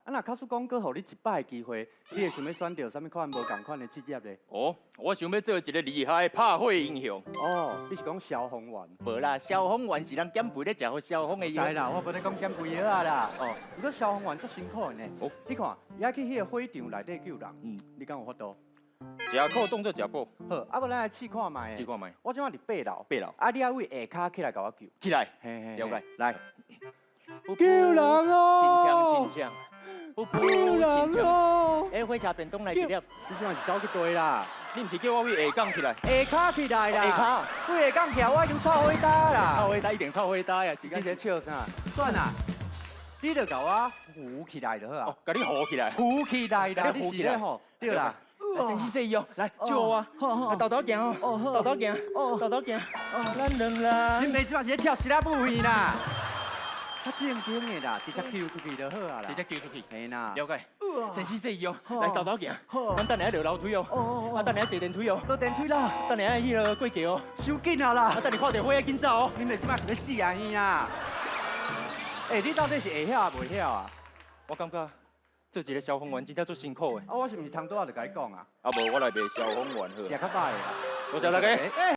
啊，若假使講閣予你一擺的機會，你會想欲選著啥物款無仝款的職業咧？哦，我想欲做一个厲害的拍火英雄。哦，你是講消防員？無啦，消防員是人減肥咧食予消防的藥。知啦，我無咧講減肥藥仔啦。哦，毋過消防員足辛苦的呢。哦，你看，伊去彼个火場內底救人，你敢有法度？食苦當做食補。好，啊無咱來試看覓。試看覓。我這擺佇八樓。八樓。啊，你愛對下跤起來共我救。起來。嘿嘿。了解。來。救人哦！親像親像。救人哦！欸，火車便當來一粒。你這擺是走去佗啦？你毋是叫我對下崗起來？下跤起來啦！下跤。對下崗起來，我已經臭火焦啦。臭火焦一定臭火焦呀！你佇咧笑啥？算啦，你就共我扶起來就好啊。共你扶起來。扶起來啦！你是咧吼？對啦。來，先生說伊哦，來救我啊！豆豆行哦，豆豆行，豆豆行，咱兩人。你妹這擺是咧跳希臘舞啦？較正經的啦，直接救出去就好啊啦。直接救出去。嘿啦。了解。先生說伊哦，來豆豆行，咱等下落樓梯哦，啊等下坐電梯哦，落電梯啦，等下彼个過橋哦，傷緊啊啦！啊等下看著火仔緊走哦。你妹這擺是欲死啊耳啊！欸，你到底是會曉抑袂曉啊？我感覺做一个消防員真正足辛苦的。啊，我是毋是頭拄仔就共你講啊？啊無，我來賣消防員好。食較歹的。多謝大家。